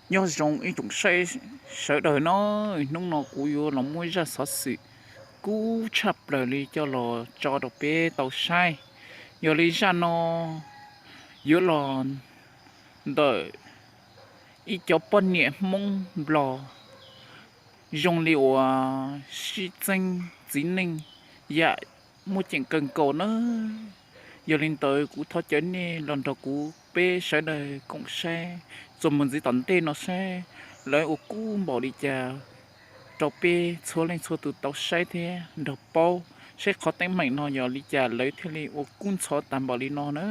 Nyob zoo ib tsoom saib sawv daws no, hnub no kuv yuav los muab zaj xov xwm kub tshaj plaws li coj los tso rau peb tau saib. Yog li zaj no yuav los ntawm ib cov poj niam Hmoob Nplog zoo li uas sib txeeb txiv neej yam muaj ceem kawg nkaus na. Yog li ntawd kuv thov caw nej los nrog kuv peb sawv daws koom saib txuas mus ntxiv tom ntej no saib lawv ua kub npaum li cas rau peb txhua leej txhua tus tau saib thiab nrog paub saib qhov teeb meem no yog li cas lawv thiaj li ua kub ntxhov tag npaum li no na.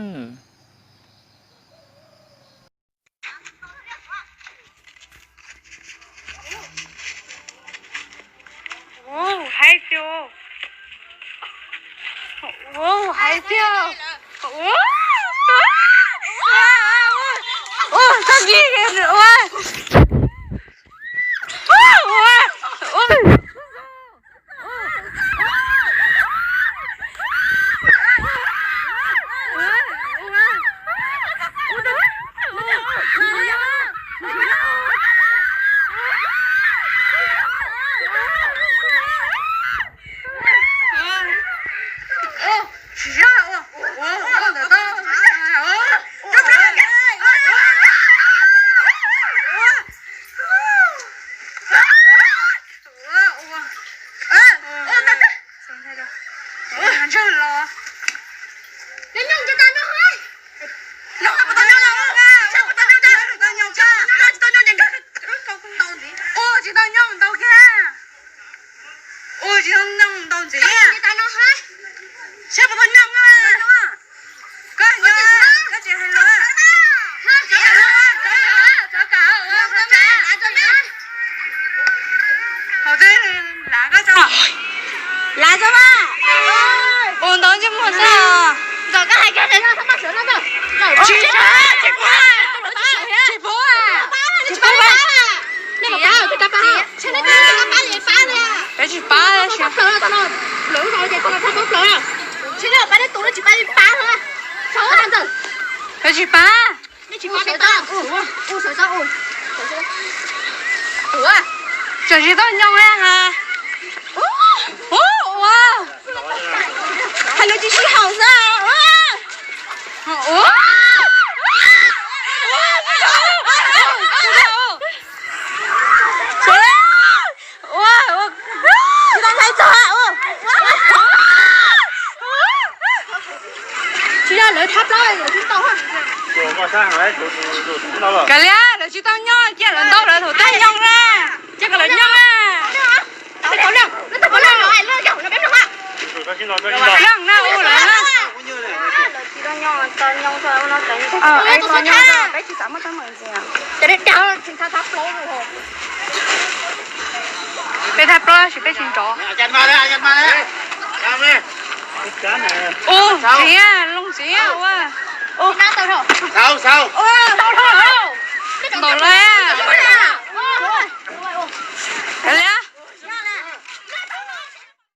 Ua tsis tau nyob ntau kiag. Ua tsis tau nyob ntau ntxiv. Saib puas tau nyob. Koj nyob, koj tsis hais lus. Hauv twb lav koj tso. Lav tso mas. Ua ntau ntsej muag xwb. Ntawm koj hais kiag ntawd no, tsis pub, tsis pub, tsis pub. Peb tsis pab. Peb tsis pab. Tseem tsis tau nyob ha. Ua, hais lus tsis sib haum xwb. Ua, ua, tsis tau hlais txog. Tsis yog lawv thab plaub, lawv tsis tau. Kav liam, lawv tsis tau nyob, cia lawv ntau lawv thaum twg nyob na. Cia kom lawv nyob na. Leej na, u lawv na. Peb thab plaub tab sis peb tsis nrov. U, ntxiv, looj ntxiv ua. Ntaus lawm.